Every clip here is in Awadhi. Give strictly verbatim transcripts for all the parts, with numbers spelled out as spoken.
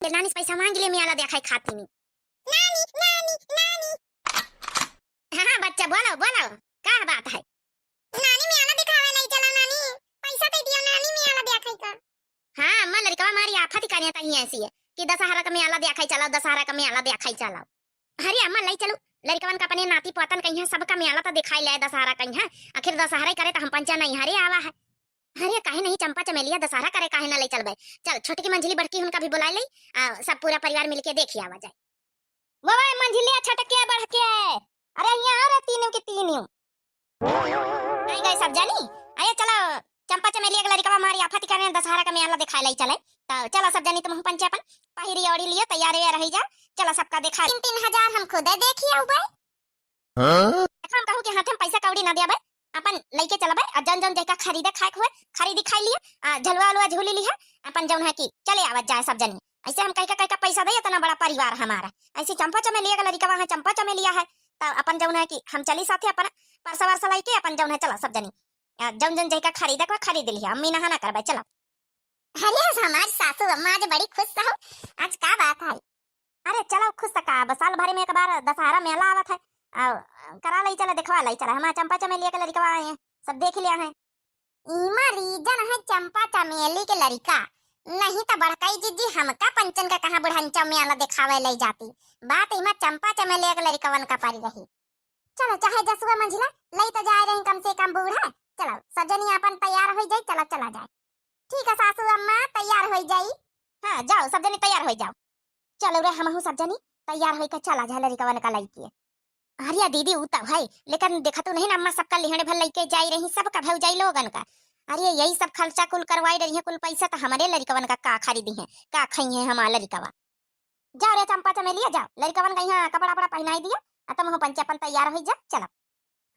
ले नानी से पैसा मांग ले, मेला देखाई खाती नी। नानी, नानी, नानी। हाँ, हाँ, बच्चा, बोलो, बोलो, का बात है? नानी, मेला दिखावे लाई चला नानी, पैसा दे दियो नानी, मेला देखाई का। हाँ, अम्मा, लड़कवा मारी आफत ही कानिया तही ऐसी है कि दशहरा का मेला देखाई चलाओ, दशहरा का मेला देखाई चलाओ। अरे अम्मा, लाई चलो, लड़कवन का अपने नाती पोतन कहिया सबका मेला तो दिखाई ले दशहरा कहिया, आखिर दशहरा ही करे तो हम पंचा नहीं हरे आवा है। अरे काहे नहीं चंपा चमेलिया दशहरा करे काहे ना ले चलबे? चल छोटकी मंझली बड़की उनका भी बुला ले, आ, सब पूरा परिवार मिलके देखी आवा जाए। वो भाई मंझली छोटके बड़के, अरे यहाँ आ रे तीनों की तीनों। आई गए सब जनी, अरे चलो चंपा चमेलिया के लड़कवा मारी आफत करे दशहरा का मेला दिखाए लाई चले। तो चलो सब जनी तुम पंचे अपन पहिरी ओढ़ी लियो, तैयार वैयार रही जा, चलो सबका देखा। तीन तीन हजार हम खुदे देखी आऊ भाई। हाँ? देखो, हम कहूँ कि हाथे में पैसा कौड़ी ना दिया बे, अपन लइके चलबे, आ जौन जौन जैका खरीदे खाए के हुए, खरीदी खाई लिया, आ झलुआ उलुआ झूली लिया, अपन जौन है कि चले आवत जाए सब जनी। ऐसे हम कह के, कह के पैसा दे, इतना बड़ा परिवार हमारा। ऐसे चंपा चमेलिया का लड़िकवा है, चंपा चमेलिया है, तो अपन जौन है कि हम चली साथे अपन परसा वरसा लइके, अपन जौन है चला सब जनी। आ जौन जौन जैका खरीदे के हुए, खरीद लिया, अम्मी नहा ना करबे, चला। अरे, आज हमारी सासू अम्मा आज बड़ी खुश हो, आज का बात है? अरे चलो, खुश तो का, बस साल भर में एक बार दशहरा मेला आवत है, आ, करा लई चला, देखवा लई चला, हमार चंपा चमेलिया के लड़िकवा आए हैं, सब देख लिया है। इमा reason है चंपा चमेली के लड़िका, नहीं तो बड़काई जीजी हमका पंचन का कहाँ बुढ़ंचा मेला दिखावे लई जाती, बात इमा चंपा चमेलिया के लड़िकवन का परी रही। चलो, चाहे जसुआ मंझिला लई तो जाए रही कम से कम बूढ़ा। चलो, सब जनी अपन तैयार होई जाई, चलो, चला जाए। ठीक है सासू अम्मा, तैयार होई जाई। हाँ, जाओ, सब जनी तैयार होई जाओ। चलो रे, हमहू सब जनी तैयार होई के चला जाए लड़िकवन का लइके। अरे दीदी, ऊ तो है, लेकिन देखा तू नहीं ना, अम्मा सबका लिहड़े भर लइके जाई रही, सबका भौजाई लोगन का। अरे यही सब खर्चा कुल करवाई रही है, कुल पैसा तो हमारे लड़िकवन का, का खरीदी है, का खाई है हमार लड़िकवा। जाओ रे चंपा चमेलिया, जाओ, लड़िकवन का यहाँ कपड़ा वपड़ा पहनाई दियो, आ तुम हो पंचे अपन तैयार होई जा, चलो।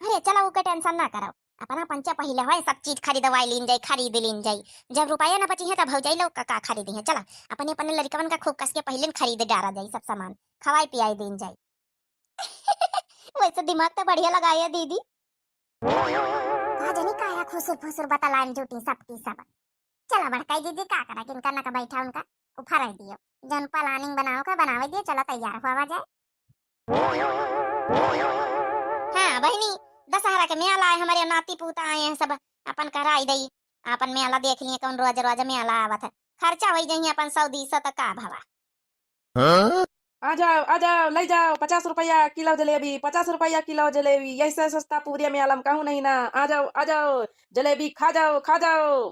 अरे चलो, ओके tension ना करो, अपना पंचे पहिले होए, सब चीज खरीदवाई लीन जाई, खरीद लीन जाई। जब रुपया ना बची है, तब भौजाई लोग का, का खरीदी है। चलो, अपने, अपने लड़िकवन का खूब कस के पहिले खरीद डारा जाई, सब सामान खवाई पियाई दीन जाई। वैसे दिमाग तो बढ़िया लगाए है दीदी। का जानी काया खुसुर फुसुर बतलान जुटी सबकी सब। चला बड़काई दीदी, का करा, किनका ना का बैठा उनका उफराई दियो। जौन planning बनाओ का बनावे दियो, चला तैयार होवा जाए। हाँ बहिनी, दशहरा के मेला आए, हमारे नाती पूता आए हैं सब, अपन कराई दई, अपन मेला देख लिए, कौन रोज रोज मेला आवत है, खर्चा होई जाइए अपन सौ दीस तो का भवा। हाँ? आ जाओ, आ जाओ, लई जाओ, पचास रुपया किलो जलेबी, पचास रुपया किलो जलेबी, यही से सस्ता पूरे मेला में कहूँ नहीं ना। आ जाओ, आ जाओ, जलेबी खा जाओ, खा जाओ।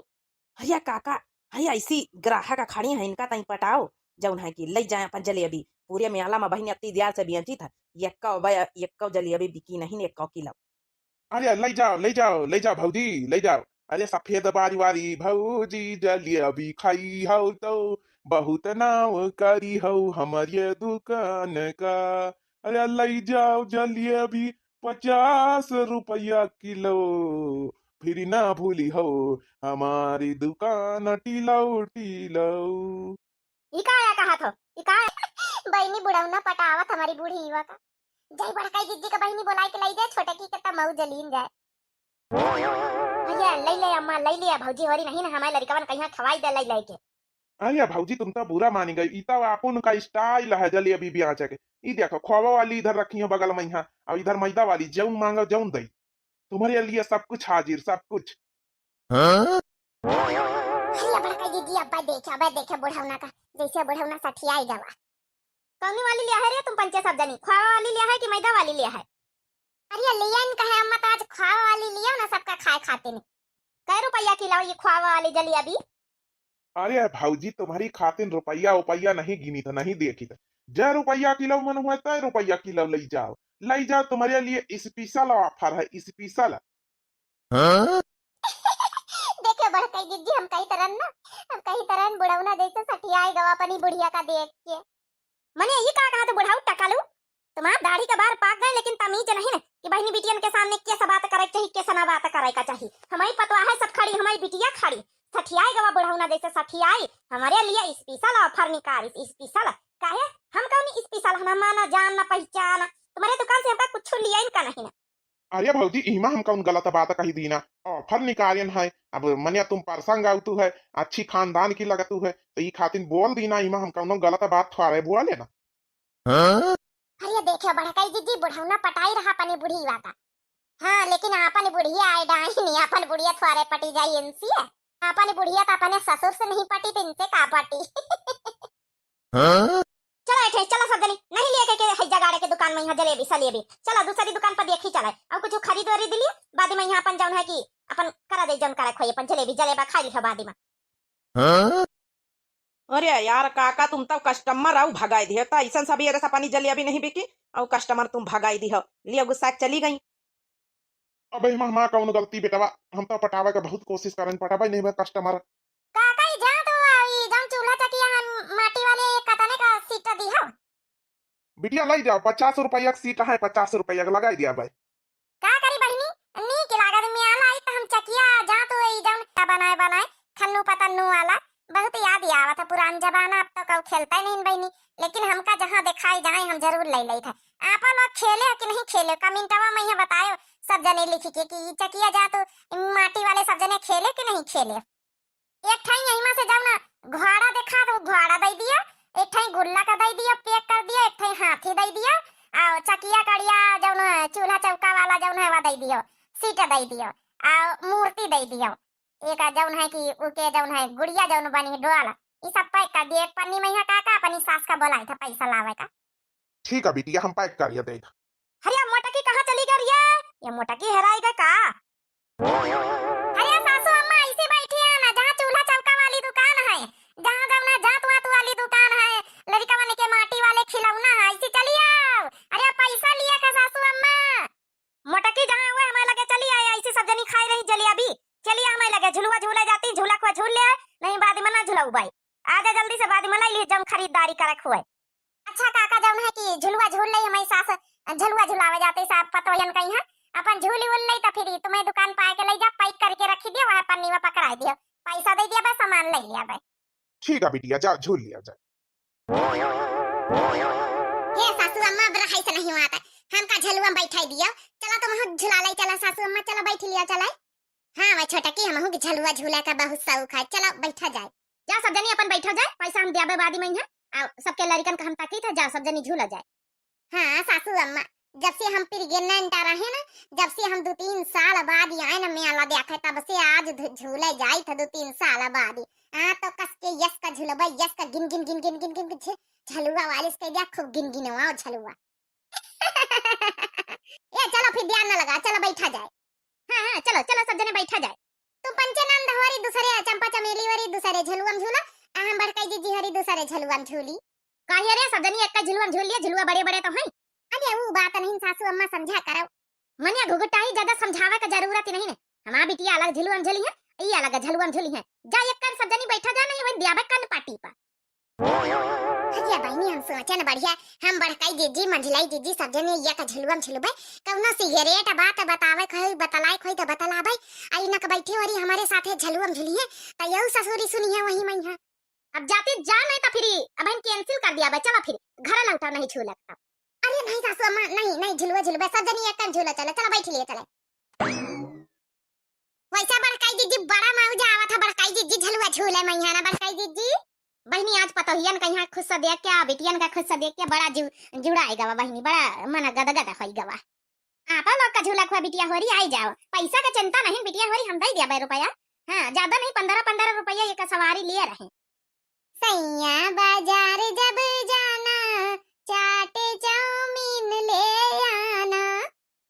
अरे काका, है ऐसी ग्राहक खड़ी है, इनका तई पटाओ, जौन है कि लई जाए अपन जलेबी। पूरे मेला में बहिनी अत्ती दियार से बेची था, यक्को बय-, यक्को जलेबी बिकी नहीं, यक्को किलो। अरे लई जाओ, लई जाओ, लई जाओ भौजी, लई जाओ। अरे सफेद बारी वाली भौजी, जलेबी खाई हो तो बहुत नाव करी हो हमरे दुकान का। अरे लई जाओ जलेबी पचास रुपया किलो, फिर ना भूली हो हमारी दुकान टिलो टिलो। ई का आया कहत हो? ई का आया? बहिनी बुढ़ौना पटावत हमारी बूढ़ी युवा का। जय बड़काई दीदी का बहिनी बोलाई के लाई जाए, छोटकी के त मऊ जलीन जाए। भैया, लई ले अम्मा, लई ले भौजी, होरी नहीं ना हमारे लड़िकवन कहिया खवाई दे लई लई के। अरे भौजी, तुम तो बुरा मानी गई, ई तो आपन का style है जलेबी बेचे के। ई देखो, खोवा वाली इधर रखी है बगल में यहाँ, और इधर मैदा वाली, जौन मांगो जौन दई। तुम्हारे लिए सब कुछ हाजिर, सब कुछ। हाँ? अरे बड़का दीदी, अब्बा देखे, अब्बा देखे बुढ़ौना का, जैसे बुढ़ौना सठियाई गवा। कौनी वाली लिया है रे तुम पंचे सब जनी? खोवा वाली लिया है कि मैदा वाली लिया है? अरे लियन कहे अम्मा, तो आज खोवा वाली लियो ना सबका खाए खातिर। कै रुपया किलो ये खोवा वाली जलेबी? अरे भौजी, तुम्हारी खातिर रुपया उपया नहीं गिनी था, नहीं देखी था। जै रुपया किलो मन हुआ, तै रुपया किलो लई जाओ, लई जाओ, तुम्हारे लिए special offer है, special। हाँ? देखे बड़कई दीदी, हम कही तरन ना, हम कही तरन बुढ़ौना जैसे सठियाई गवा अपनी बुढ़िया का देख के। मने ये का कहा तू बुढ़ऊ टकालू? तुम्हार दाढ़ी के बार पाक गए, लेकिन तमीज नहीं न कि बहिनी बिटियन के सामने कैसा बात करे के चाही, कैसा ना बात करे का चाही। हमारी पतवाह है सब खड़ी, हमारी बिटिया खड़ी, सठियाई गवा बुढ़ऊ ना जैसे सठियाई। हमारे लिए special offer निकाल, special। काहे? हम कौन special, हम ना जान ना पहचान, तुम्हारे दुकान से हमका कुछ लिया इनका नहीं ना। अरे भौजी, इमा हम कौन गलत बात कही दीना? Offer निकालेन है, अब मने तुम परसंग आवतू है, अच्छी खानदान की लगतू है, तो ई खातिर बोल दीना, इमा हम कौनो गलत बात थोड़े बोले ना। हाँ? अरे देखे बड़कई जिज्जी, बुढ़ौना पटाई रहा अपनी बुढ़िया का। हाँ, लेकिन अपन बुढ़िया आए डाइन, अपन बुढ़िया थोड़े पटी जाई इनसे। अपन बुढ़िया तो अपने ससुर से नहीं पटी, तो इनसे का पटी? हाँ? चला एठे, चला सब जनी, नहीं लिए के, के है जगाड़े के दुकान में यहाँ जलेबी सलेबी। चला दूसरी दुकान पर देखी चला, और कुछ खरीद वरीद लिए, बाद में यहाँ अपन जौन है कि अपन करा दे, जौन करा खोई, अपन जलेबी जलेबा खा लिया बाद में। हाँ? अरे यार काका, तुम तब customer आऊ भगाई दिहे, त ऐसन सब ये रसा पानी जलेबी नहीं बिकी, और customer तुम भगाई दिहो, लियो गुस्सा के चली गई। अबे माँ, माँ कौन गलती बेटवा, हम तो पटावे के बहुत कोशिश करन, पटावे नहीं बे customer। काका, ई जात हो, ई जौन चूल्हा चकिया है माटी वाले, कतने का सीट दिहो? बिटिया, लाई जाओ, पचास रुपया के सीट है, पचास रुपया के लगाई दिया भाई। का करी बहिनी, नीक लागत में आला आई त हम चकिया जात हो, ई जौन बनाए बनाए खन्नू पतन्नू वाला, बहुत याद आवत है पुरान जमाना। अब तो कऊ खेलते नहीं बहिनी, लेकिन हमका जहाँ दिखाई जाए हम जरूर ले लेत है। आपा लोग खेले कि नहीं खेले, कमेंटवा में यहाँ बतायो सब जने लिख के कि ई चकिया जात हो, माटी वाले सब जने खेले कि नहीं खेले। एक ठाई यही में से जौन घोड़ा देखा तो घोड़ा दे दिया, एक ठाई गुल्ला का दे दिया, pack कर दिया, एक ठाई हाथी दे दिया, और चकिया कड़िया जौन चूल्हा चौका वाला जौन है वो दे दिया, सीट दे दिया, और मूर्ति दे दिया, एक जौन है कि उके जौन है गुड़िया जौन बनी है डोल, ई सब pack कर दिया। एक पन्नी में यहाँ काका अपनी सास का बोलाई था पैसा लावे का। ठीक है बिटिया, हम pack करिए दे। अरे मोटकी कहाँ चली गई रे? ये मोटकी हेराई गई का? अरे सासू अम्मा, ऐसे बैठी है ना, जहाँ चूल्हा चौका वाली दुकान है, जहाँ जौन है जात वात वाली दुकान है, लड़िकवन के माटी वाले खिलौना है, ऐसे चली आओ। अरे पैसा लिया का सासू अम्मा? मोटकी जहाँ हुए हमारे लगे चली आए, ऐसे सब जनी खाए रही जलेबी। चली आ हमारे लगे, झुलुआ झूले जाती, झूला खुआ झूल ले, नहीं बाद में ना झुलाऊ बाई। आ जा जल्दी से, बाद में लाई ली जौन खरीदारी करक हुए। अच्छा काका, जौन है कि झुलुआ झूल ले, हमारी सास झुलुआ झुलावे जाते साहब पतोहियन कहीं है, अपन झूली उल ले तो फिर तुम्हें दुकान पाए के ले जा, pack करके रखी दियो, वहाँ पन्नी में पकड़ाई दियो, पैसा दे दिया बस, सामान ले लिया बस। ठीक है बिटिया, जा झूल लिया जा। हे सासू अम्मा, अब रहाई से नहीं हुआ था, हमका झलुआ में बैठाई दियो। चला तुम झुला लाई, चला सासू अम्मा, चला बैठ लिया, चला। हाँ, वह छोटकी, हमहू के झलुआ झूला का बहुत शौक है, चला बैठा जाए। जा सब जनी अपन बैठा जाए, पैसा हम दियाबे बादी में है। आ सबके लड़िकन का हम ताकी था, जा सब जनी झूला जाए। हाँ सासू अम्मा, जब से हम pregnant रहे ना, जब से हम दो तीन साल बाद आए ना मेला देखे, तब से आज झूले जाई था दो तीन साल बाद। हाँ, तो कस के यस का झुलबा, यस का गिन गिन गिन गिन गिन गिन झ-, झलुआ वाले से कह दिया, खूब गिन गिनवाओ झलुआ। ए, चलो फिर ध्यान न लगा, चलो बैठा जाए। हाँ, हाँ, चलो, चलो, सब जने बैठा जाए। तुम पंचनंद होरी दूसरे, चंपा चमेली होरी दूसरे झलुआ में झूला, आ हम बड़काई जिज्जी होरी दूसरे झलुआ में झूली। काहे रे, सब जनी एक झलुआ में झूल लिया, झलुआ बड़े बड़े तो हैं। अरे, वो बात नहीं सासू अम्मा, समझा करो। मनिया घुघुटाही ज्यादा समझावे का जरूरत ही नहीं है। हमार बिटिया अलग झलुआ में झूली है, ई अलग झलुआ में झूली है। जा एक कर सब जनी बैठा जा, नहीं वही दियाबे कन पार्टी पर। अरे बहिनी, हम सोचन बढ़िया, हम बड़काई जिज्जी, मंझलाई जिज्जी, सब जने एक झलुआ में झुलबे। कौनो सिगरेट बात बतावे खोई, बतलाए खोई तो बतलाबे। आ इनक बैठे वरी हमारे साथे झलुआ में झुलिए, त यहू ससुरी सुनिए वही में है। अब जाते जा, नहीं तो फिर अब हम cancel कर दियाबे। चला फिर घर लौटा, नहीं झूलक तब। अरे नहीं सासू अम्मा, नहीं, नहीं झुलुआ झुलबे, सब जनी एक झूला चले, चला बैठ लिए चले। वैसा बड़काई जिज्जी बड़ा मौजा आवत है, बड़काई जिज्जी झलुआ झूले में है ना बड़काई जिज्जी। बहिनी, आज पतोहियन का यहाँ खुश से देख के, बिटियन का खुश से देख के बड़ा जु-, जुड़ाई गवा बहिनी, बड़ा मन गदगद होई गवा। आपा लोग का झूला खुआ बिटिया होरी आई जाओ, पैसा का चिंता नहीं बिटिया होरी, हम दे दिया बे रुपया। हाँ, ज्यादा नहीं, पन्द्रह पन्द्रह रुपया एक सवारी लिए रहे। सैया बाजार जब जाना, चाट चाउमीन ले आना।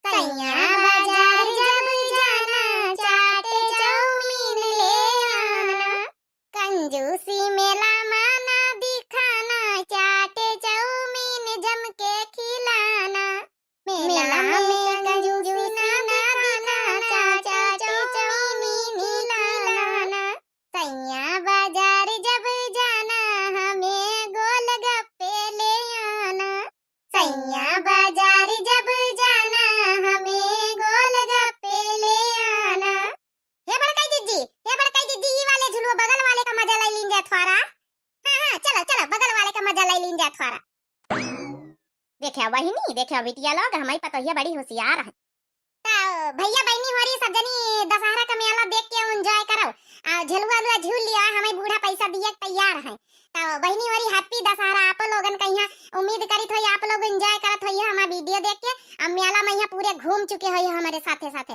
सैया बाजार जब जाना, चाट चाउमीन ले आना। कंजूसी मेला माना दिखाना, चाट चाउमीन जम के खिलाना। मेला में कंजूसी ना दिखाना, चाट चाउमीन खिलाना। सैया बाजार जब जाना, हमें गोलगप्पे ले आना। सैया बाजार जब जाना, हमें गोलगप्पे ले आना। हे बड़काई जिज्जी, हे बड़काई जिज्जी, ई वाले झुलुआ बगल वाले का मजा ले लीन जा थोड़ा। हाँ, हाँ, चलो, चलो, बगल वाले का मजा ले लीन जा थोड़ा। देखा बहिनी, देखा बिटिया लोग, हमारी पतोहिया बड़ी होशियार है। त भइया बहिनी होरी सब जनी दसहरा का मेला देख के enjoy करउ। आ झलुआ अलुआ झूल लिया, हमइ बूढ़ा पैसा दिए के तैयार हैं। त बहिनी होरी happy दसहरा। आप लोगन कहिया उम्मीद करित होई आप लोग enjoy करत होई हमार video देख के। अब मेला में यहाँ पूरे घूम चुके होई हमरे साथे साथे।